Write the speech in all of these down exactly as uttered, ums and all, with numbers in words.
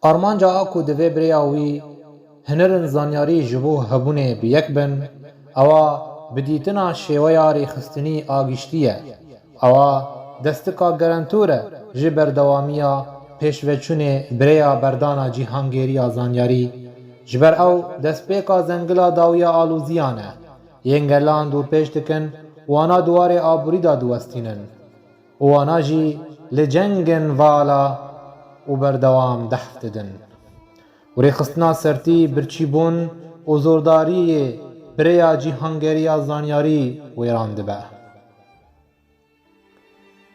Armanca a ku divê bi rêya wî hinirin zanyarî ji bo hebûnê bi yek bin, ewa bi dîtina şêweya rêxistinî a giştî ye. Ewa destika gerentûr e ji berdewamiya pêşveçûnê bi rêya berdana cîhangêriya zanyarî. Ji ber ew destpêka zengila dawiya alûziyan e. Yên gelan dûrpêç dikin, wana di warê aborî de diwestînin. Û wana jî li cengên vala û berdewam dehf didin. Û rêxistina sertî birçîbûn û zordariyê bi rêya cîhangeriya zanyarî wêran dibe.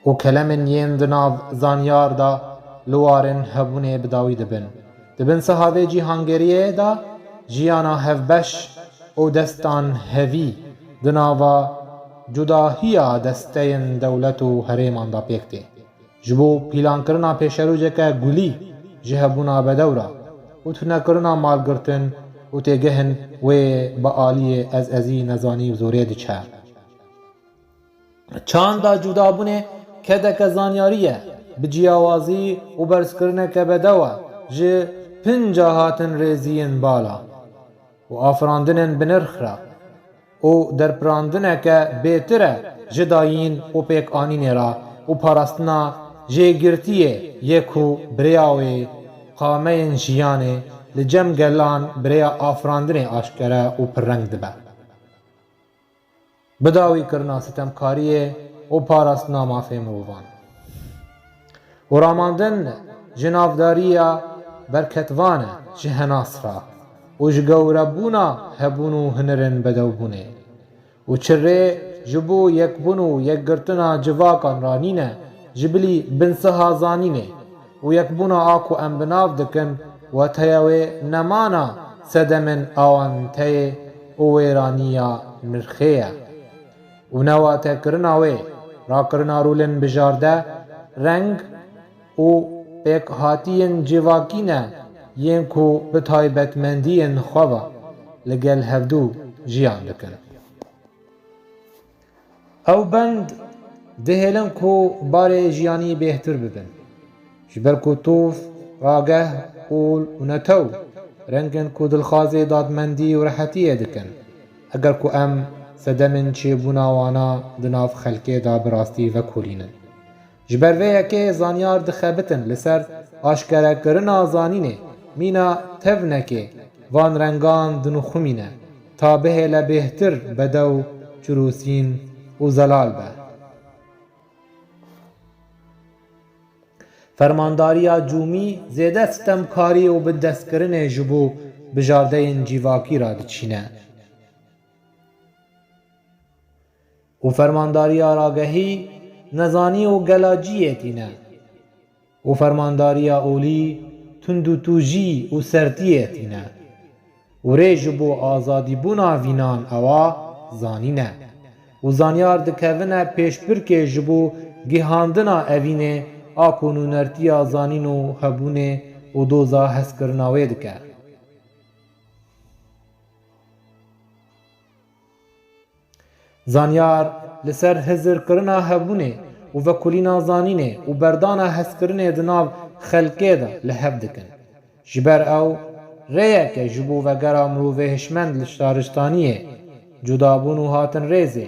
Û kelemên yên di nav zanyar de li warên hebûnê bi dawî dibin. Di bin siha vê cîhangeriyê de jiyana hevbeş û destan hevî di nava cudahiya desteyên dewlet û herêman de pêk tê. Ji bo pîlankirina pêşerojeke gulî ji hebûna bedew re û tunekirina malgirtin û têgehên wê bi aliyê ez-ezî, nezanî û zorê diçe. Çanda cudabûnê kedeke zanyarî ye, bi ciyawazî û berzkirineke bedew e ji pinca hatin rêziyên bala û afirandinên binirx re û derpirandineke bêtir e ji dayîn û pêkanînê re û parastina jêgirtiyê yê ku bi rêya wê qameyên jiyanê li cem gelan bi rêya afirandinê aşkere û pirreng dibe. Bidawîkirina sitemkariyê û parastina mafê mirovan û ramandin ji navdariya berketvan e ji henas re û ji gewrebûna hebûn û hinirên bedewbûnê. Û çi rê ji bo yekbûn û yekgirtina civakan re nîne ji bilî binsiha zanînê û yekbûna a ku em bi nav dikin wateya wê nemana sedemên awanteyê û wêraniya nirxê ye. Û newatekirina wê, rakirina rûlên bijarde, reng û pêkhatiyên civakî ne yên ku bi taybetmendiyên xwe ve li gel hevdû jiyan dikin. Ew bend dihêlin ku barê jiyanî bêhtir bibin. Ji ber ku tûf, rageh, ol û netew rengên ku dilxwazê dadmendî û rehetiyê dikin. Eger ku em sedemên çêbûna wana di nav xelkê de bi rastî vekolînin. Ji ber vê yekê zanyar dixebitin li ser aşkerekirina zanînê, mîna tevnekê van rengan dinixumîne, ta bihêle bêhtir bedew, çirûsîn û zelal be. Fermandariya cûmî zêde sitemkarî û bindestkirinê ji bo bijardeyên cîvakî re diçîne. Û fermandariya ragehî nezanî û gelaciyê tîne. Û fermandariya olî tundûtûjî û sertiyê tîne. Û rê ji bo azadîbûna vînan ewa zanîn e. Û zanyar dikevine pêşbirkê ji bo gihandina evînê a ku nûnertiya zanîn û hebûnê û doza hezkirina wê dike. Zanyar li ser hizirkirina hebûnê û vekolîna zanînê û berdana hezkirinê di nav xelkê de li hev dikin. Ji ber ew rêyeke ji bo vegera mirovê hişmend li şaristaniyê, cudabûn û hatinrêzê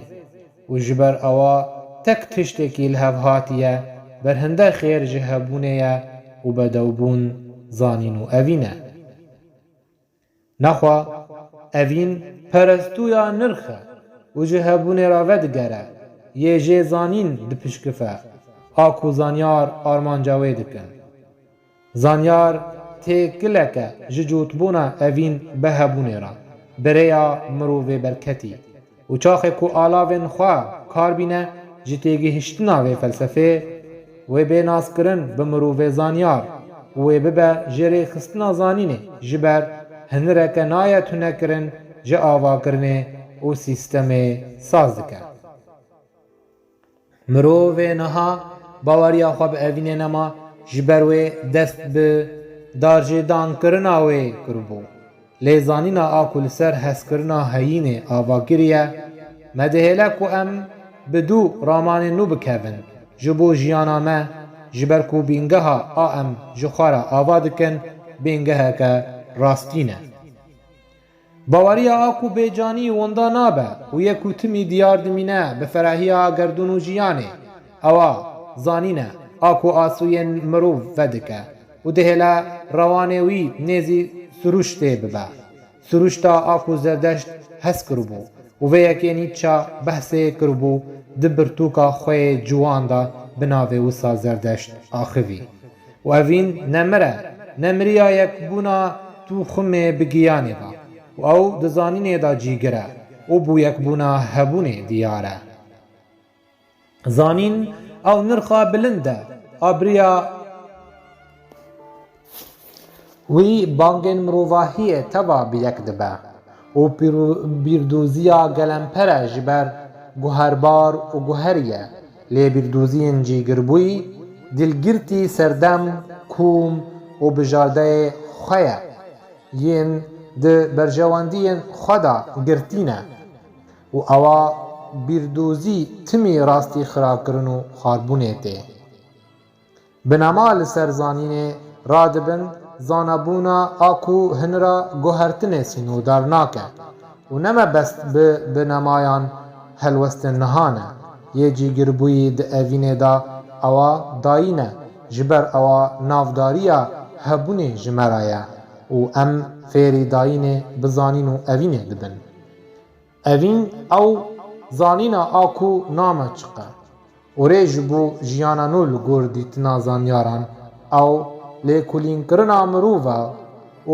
û ji ber ewa tek tiştekî li hev hatiye, berhinde xêr ji hebûnê ye û bedewbûn zanîn û evîn e. Nexwe evîn perestûya nirx e û ji hebûnê re vedigere, yê jê zanîn dipişkife, a ku zanyar armanca wê dikin. Zanyar têkileke ji cotbûna evîn bi hebûnê re, bi rêya mirovê berketî. Û çaxê ku alavên xwe kar bîne ji têgihiştina vê felsefê, wê bê naskirin bi mirovê zanyar û wê bibe jê rêxistina zanînê ji ber hinireke naye tunekirin ji avakirinê û sîstemê saz dike. Mirovê niha baweriya xwe bi evînê nema, ji ber wê dest bi darjêdankirina wê kiribû. Lê zanîna a ku li ser hezkirina heyînê ava kiriye, me dihêle ku em bi du ramanên nû bikevin ji bo jiyana me, ji ber ku bîngeha a em ji xwe re ava dikin, bêngeheke rastî ne. Baweriya a ku bêcanî winda nabe û yê ku timî diyar dimîne bi ferahiya gerdûn û jiyanê, ewa zanîn e a ku asûyên mirov vedike û dihêle rewanê wî nêzî sirûştê bibe. Sirûşta a ku Zerdeşt hes kiribû û vê yekê Nîtça behsê kiribû di pirtûka xwe yê ciwan de bi navê wisa Zerdeşt axivî. Û evîn ne mir e, ne miriya yekbûna tûxumê bi giyanê de. Û ew di zanînê de cîgir e û bû yekbûna hebûnê diyar e. Zanîn ew nirxa bilind e, abriya wî bangên mirovahiyê teva bi yek dibe û pîrû-, bîrdoziya gelemper e ji ber guherbar û guherî ye. Lê bîrdoziyên cîgirbûyî, dilgirtî serdem, kûm û bijardeyê xwe ye, yên di berjewendiyên xwe de girtî ne û ewa bîrdozî timî rastî xirakirin û xarbûnê tê. Binema li ser zanînê radibin, zanebûna a ku hinira guhertinê sînordar nake û ne mebest bi binemayan helwestin niha ne. Yê cîgirbûyî di evînê de ewa dayî ne, ji ber ewa navdariya hebûnê ji me re ye û em fêrî dayînê bi zanîn û evînê dibin. Evîn ew zanîna a ku name çiqe û rê ji bo jiyana nû li gor dîtina zanyaran ew lêkolînkirina mirov e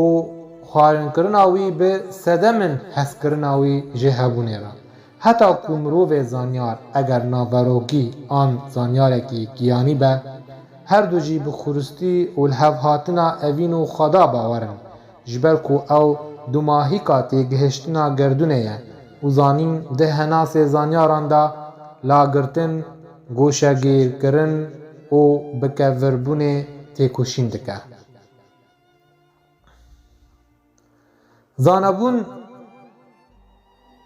û xwarinkirina wî bi sedemên hezkirina wî ji hebûnê re. Heta ku mirovê zanyar eger naverokî an zanyarekî giyanî be, her du jî bi xuristî û lihevhatina evîn û Xweda bawer in. Ji ber ku ew dumahîka têgihiştina gerdûnê ye û zanîn di henasê zanyaran de lagirtin, goşegirkirin û bikevirbûnê têkoşîn dike. Zanebûn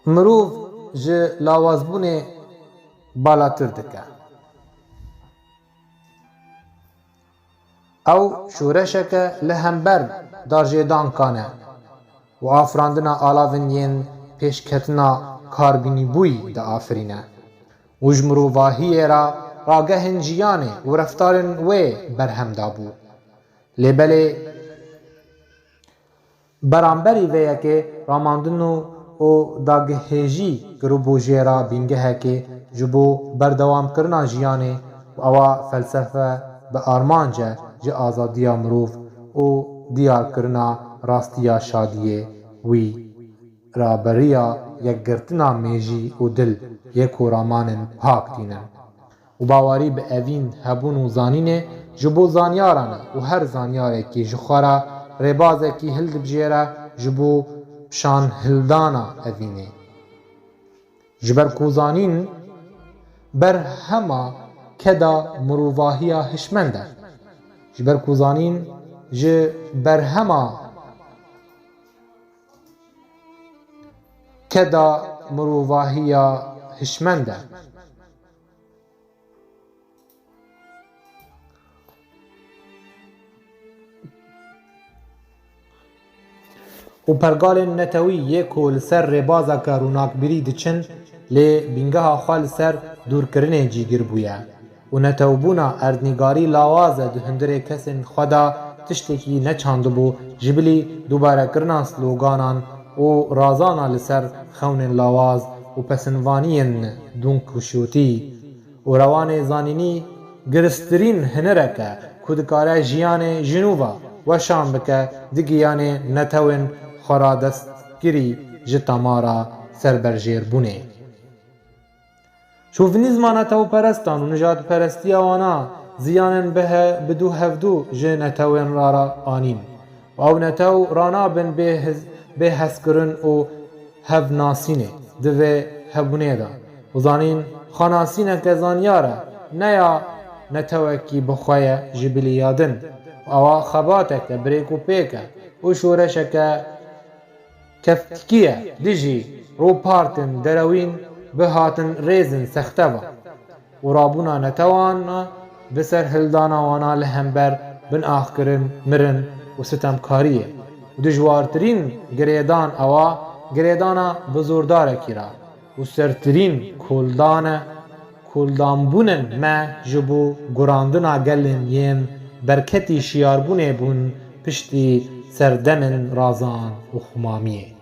mirov ji lawazbûnê balatir dike. Ew şoreşeke li hember darjêdankan e û afirandina alavên yên pêşketina karbînîbûyî diafirîne û ji mirovahiyê re ragehên jiyanê û reftarên wê berhem dabû. Lê belê beramberî vê yekê ramandin û, û dagihêjî kiribû jê re bîngehekê ji bo berdewamkirina jiyanê û ewa felsefe bi armanc e ji azadiya mirov û diyarkirina rastiya şadiyê wî, raberiya yekgirtina mêjî û dil yê ku ramanên pak tînin. Û bawerî bi evîn, hebûn û zanînê ji bo zanyaran e û her zanyarekî ji xwe re rêbazekî hildibijêre ji bo pişanhildana evînê. Ji ber ku zanîn berhema keda mirovahiya hişmend e. Ji ber ku zanîn ji berhema keda mirovahiya hişmend e. Û pergalên netewî yê ku li ser rêbazeke ronakbîrî diçin, lê bîngeha xwe li ser dûrkirinê cîgir bûye. Û netewbûna erdnîgarî lawaz e di hundirê kesên xwe de tiştekî neçandibû, ji bilî dubarekirina sloganan û razana li ser xewnên lawaz û pesinvaniyên dûnkuşotî. Û rewanê zanînî giristirîn hinirek e ku dikare jiyanê ji nû ve weşan bike di giyanê netewên xweradestkirî ji temara serberjêrbûnê. Şovinîzma netewperestan û nijadperestiya wana ziyanên bi he-, bi dû hevdû ji netewên re re anîn. Ew netew ranabin bê hez-, bê hezkirin û hevnasînê di vê hebûnê de. Û zanîn xwenasîneke zanyar e, ne ya netewekî bi xwe ye ji bilî ya din. Ewa xebateke birêk û pêk e û şoreşeke kevtikî ye dijî rûpartên derewîn bi hatin rêzin sexte ve û rabûna netewan bi serhildana wana li hember binaxkirin, mirin û sitemkariyê û dijwartirîn girêdan ewa girêdana bizûrdarekî ra û sertirîn koldan e, koldanbûnên me ji bo gurandina gelên yên berketî şiyarbûnê bûn piştî serdemên razan û xumamiyê.